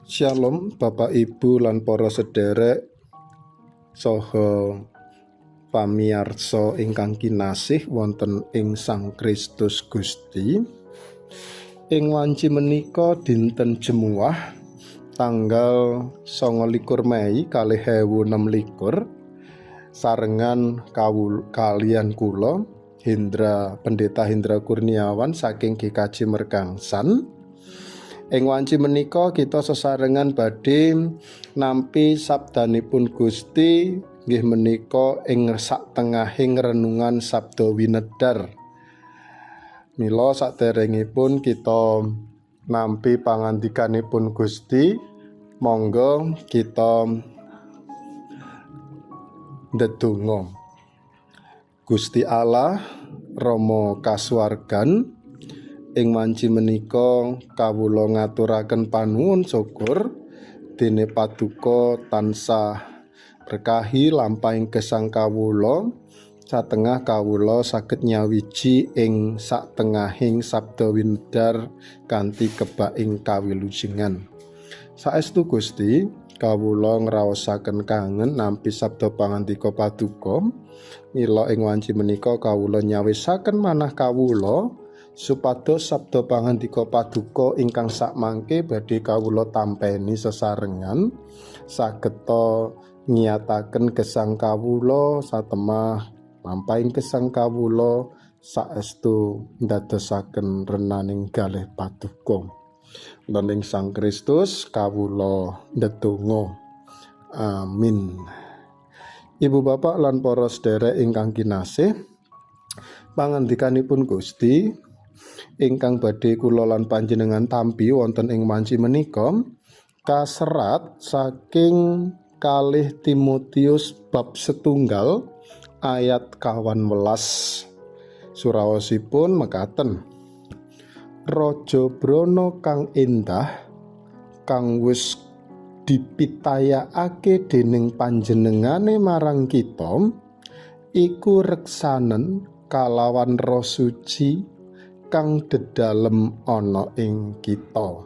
Shalom Bapak Ibu lan para sederek saha pamiarsa ingkang kinasih wonten ing Sang Kristus Gusti. Ing wanci menika dinten Jemuah tanggal 29 Mei 2026 sarengan kalian kula Hendra Pendeta Hendra Kurniawan saking GKJ Mergangsan. Ing wanci menika kita sesarengan badhe nampi sabdanipun Gusti, nggih menika ing saktengahing renungan Sabda Winedhar. Mila saderengipun kita nampi pangandikanipun Gusti, monggo kita ndedonga. Gusti Allah Rama kasuwargan, ing wanci menika kawula ngaturaken panuwun syukur dene paduka tansah berkahi lampahing gesang kawula, satengah kawula saged nyawiji ing satengahing sabda winedhar kanthi kebaking kawilujengan. Saestu Gusti, kawula ngraosaken kangen nampi sabda pangandika paduka. Mila ing wanci menika kawula nyawisaken manah kawula supados sabda pangandika paduka ingkang sakmangke badhe kawula tampeni sesarengan sageta ngiyataken gesang kawula satemah lampahing gesang kawula saestu ndadosaken renaning galih paduka. Wonten ing Sang Kristus kawula ndedonga. Amin. Ibu bapak lan para sederek ingkang kinasih, pangandikanipun Gusti ingkang badhe kula lan panjenengan tampi wonten ing wanci menika kaserat saking 2 Timotius bab 1 ayat 18. Suraosipun mekaten: Raja Brana kang endah kang wis dipitayakake dening panjenengane marang kita iku reksanen kalawan Roh Suci kang dedalem ana ing kita.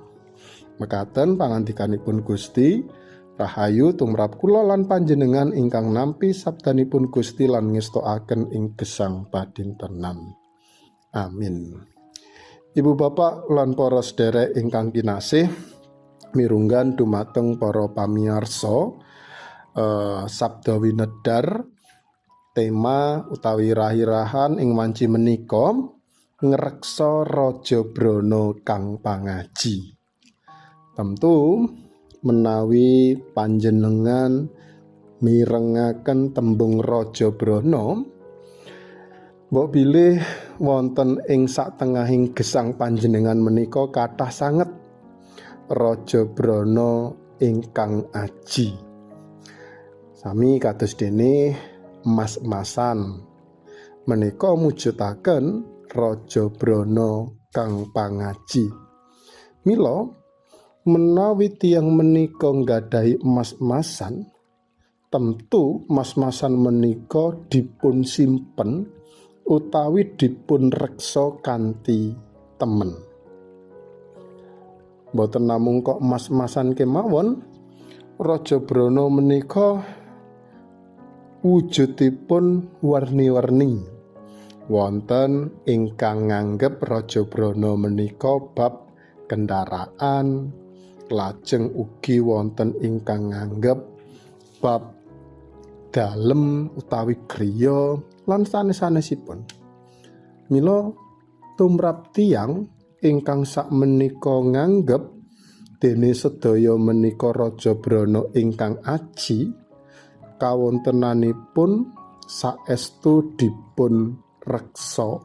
Mekaten pangandikanipun Gusti, rahayu tumrap kula lan panjenengan ingkang nampi sabdanipun Gusti lan ngestokaken ing gesang padintenan. Amin. Ibu bapak lan para sederek ingkang kinasih, mirunggan dumateng para pamiarsa sabda winedhar tema utawi rahirahan ing wanci menika ngreksa Raja Brana kang pangaji. Tentu menawi panjenengan mirengaken tembung Raja Brana, mbok bilih wonten ing satengahing gesang panjenengan menika kathah sanget Raja Brana ingkang aji. Sami kados dene emas-emasan menika mujudaken Raja Brana kang pangaji. Mila menawi tiyang menika nggadahi emas-emasan, tentu emas-emasan menika dipun simpen utawi dipun reksa kanthi temen. Mboten namung kok emas-emasan kemawon, Raja Brana menika wujudipun warni-warni. Wonten ingkang nganggep Raja Brana menika bab kendaraan, lajeng ugi wonten ingkang nganggep bab dalem utawi griya lan sanes-sanesipun. Mila tumrap tiyang ingkang sakmenika nganggep dene sedaya menika Raja Brana ingkang aji, kawontenanipun saestu dipun reksa,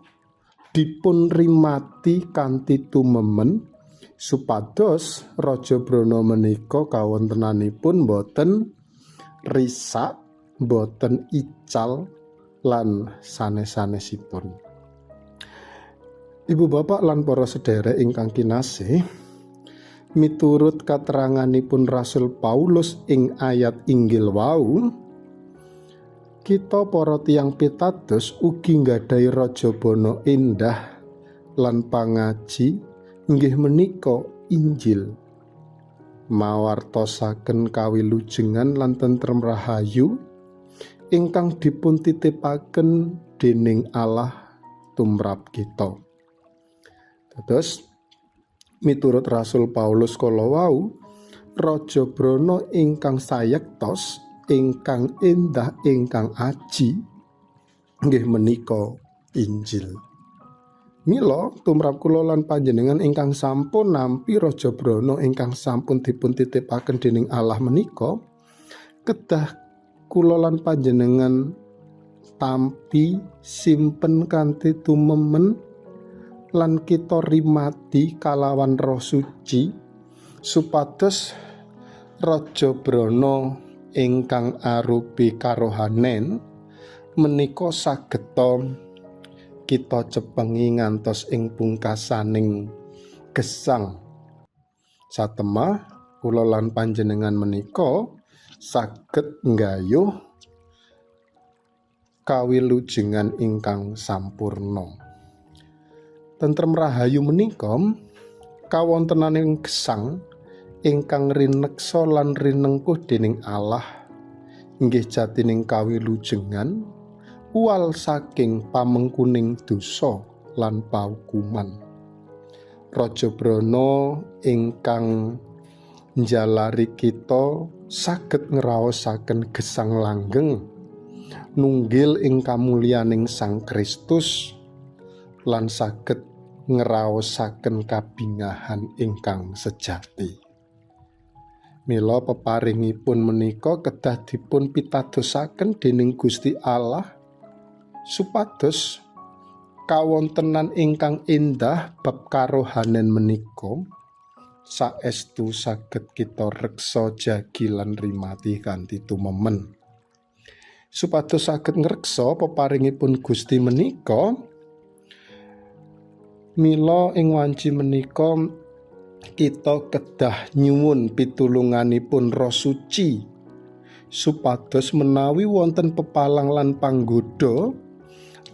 dipun rimati kanthi tumemen supados Raja Brana menika kawontenanipun boten risak, boten ical lan sanes-sanesipun. Ibu bapak lan para sederek ingkang kinasih, miturut kateranganipun Rasul Paulus ing ayat inggil wau, kita para tiyang pitados ugi nggadahi raja bana endah lan pangaji inggih menika Injil. Mawartosaken kawilujengan lan tentrem rahayu ingkang dipun titipaken dening Allah tumrap kita. Terus miturut Rasul Paulus kala wau, Raja Brana ingkang sayektos, ingkang endah, ingkang aji nggih menika Injil. Mila tumrap kula lan panjenengan ingkang sampun nampi Raja Brana ingkang sampun dipun titipaken dening Allah menika, kedah kula lan panjenengan tampi simpen kanthi tumemen lan kita rimati kalawan Roh Suci supados Raja Brana ingkang arupi karohanen menika sageta kita cepengi ngantos ing pungkasaning gesang. Satemah kula lan panjenengan menika saged nggayuh kawilujengan ingkang sampurna. Tentrem rahayu menika kawontenaning gesang ingkang rineksa lan rinengkuh dening Allah inggih jatining kawilujengan uwal saking pamengkuning dosa lan paukuman. Raja Brana ingkang njalari kita saged ngraosaken gesang langgeng nunggil ing kamulyaning Sang Kristus lan saged ngraosaken kabingahan ingkang sejati. Mila peparingipun menika kedah dipun pitadosaken dening Gusti Allah supados kawontenan ingkang endah bab karohanen menika saestu saged kita reksa jagi lan rimati kanthi tumemen. Supados saged ngreksa peparingipun Gusti menika, mila ing wanci menika kita kedah nyuwun pitulunganipun Roh Suci supados menawi wonten pepalang lan panggoda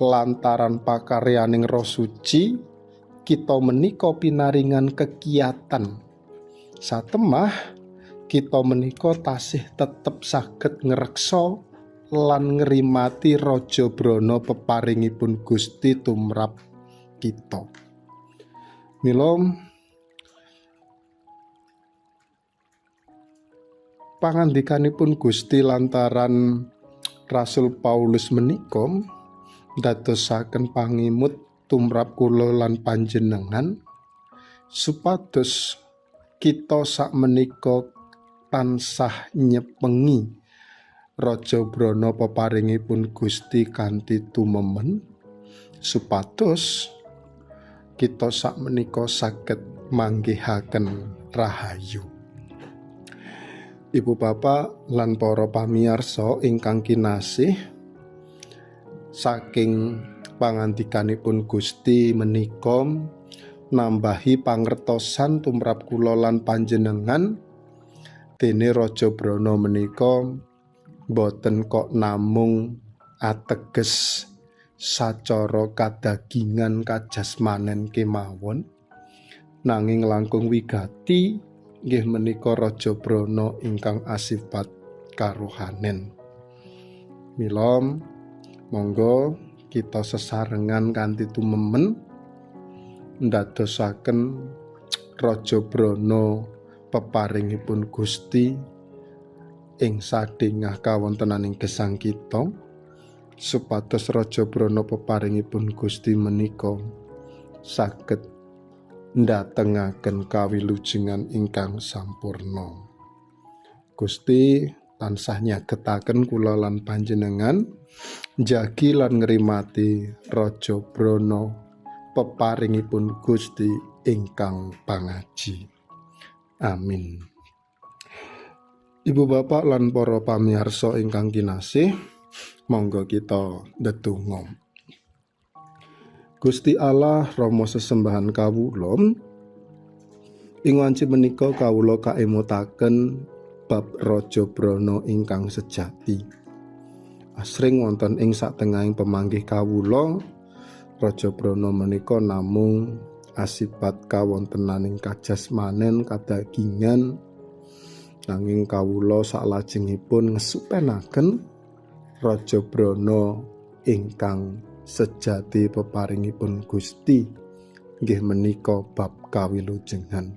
lantaran pakaryaning Roh Suci kita menika pinaringan kekiatan. Satemah kita menika tasih tetep saged ngreksa lan ngrimati Raja Brana peparingipun Gusti tumrap kita. Mila pangandikanipun Gusti lantaran Rasul Paulus menika ndadosaken pangimut tumrap kula lan panjenengan supados kita sakmenika tansah nyepengi Raja Brana peparingipun Gusti kanthi tumemen supados kita sakmenika saged manggihaken rahayu. Ibu bapak lan para pamirsa ingkang kinasih, saking pangandikanipun Gusti menika nambahi pangertosan tumrap kula lan panjenengan dene Raja Brana menika boten kok namung ateges sacara kadagingan kajasmanen kemawon, nanging langkung wigati nggih menika Raja Brana ingkang asifat karohanen. Mila monggo kita sesarengan kanthi tumemen ndadosaken Raja Brana peparingipun Gusti ing sadhengah kawontenaning gesang kita supados Raja Brana peparingipun Gusti menika saged ndatengaken kawilujengan ingkang sampurna. Gusti tansah nyagetaken kula lan panjenengan njagi lan ngrimati Raja Brana peparingipun Gusti ingkang pangaji. Amin. Ibu bapak lan para pamirsa ingkang kinasih, monggo kita ndedonga. Gusti Allah Rama sesembahan kawula, ing wanci menika kawula kaemutaken bab Raja Brana ingkang sejati. Asring wonten ing satengahing pemanggih kawula, Raja Brana menika namung asipat kawontenaning kajasmanen kadagingan, nanging kawula saklajengipun ngesupenaken Raja Brana ingkang sejati peparingipun Gusti nggih menika bab kawilujengan.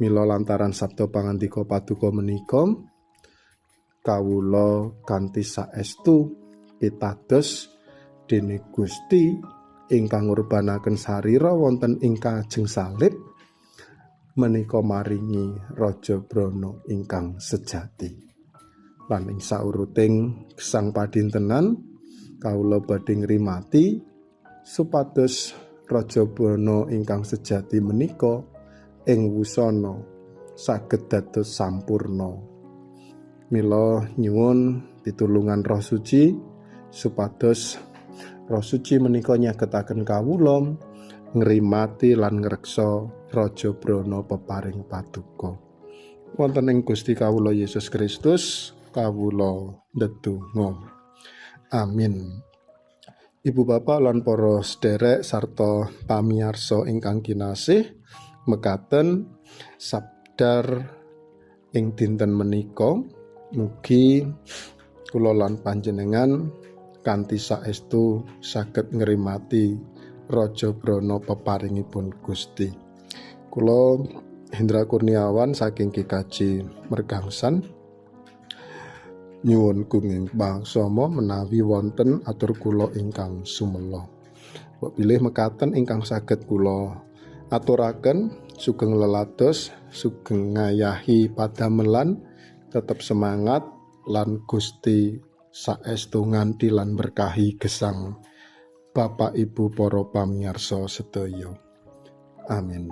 Mila lantaran sabda pangandika paduka menika, kawula kanthi saestu pitados dene Gusti ingkang ngurbanaken sarira wonten ing kajeng salib menika maringi Raja Brana ingkang sejati. Lan ing sauruting gesang padintenan kawula badhe ngrimati supados Raja Brana ingkang sejati menika ing wusana saged dados sampurna. Mila nyuwun pitulungan Roh Suci supados Roh Suci menika nyagetaken kawula ngrimati lan ngreksa Raja Brana peparing paduka. Wonten ing Gusti kawula Yesus Kristus kawula ndedonga. Amin. Ibu bapak lan para sederek sarta pamiyarsa ingkang kinasih, mekaten sabdar ing dinten menika. Mugi kula lan panjenengan kanthi saestu saged ngrimati Raja Brana peparingipun Gusti. Kula Hendra Kurniawan saking GKJ Mergangsan nyuwun gunging pangsama menawi wonten atur kula ingkang sumela. Mbok bilih mekaten ingkang saged kula aturaken. Sugeng lelados, sugeng ngayahi padamelan, tetep semangat lan Gusti saestu nganti lan berkahi gesang Bapak Ibu para pamirsa sedaya. Amin.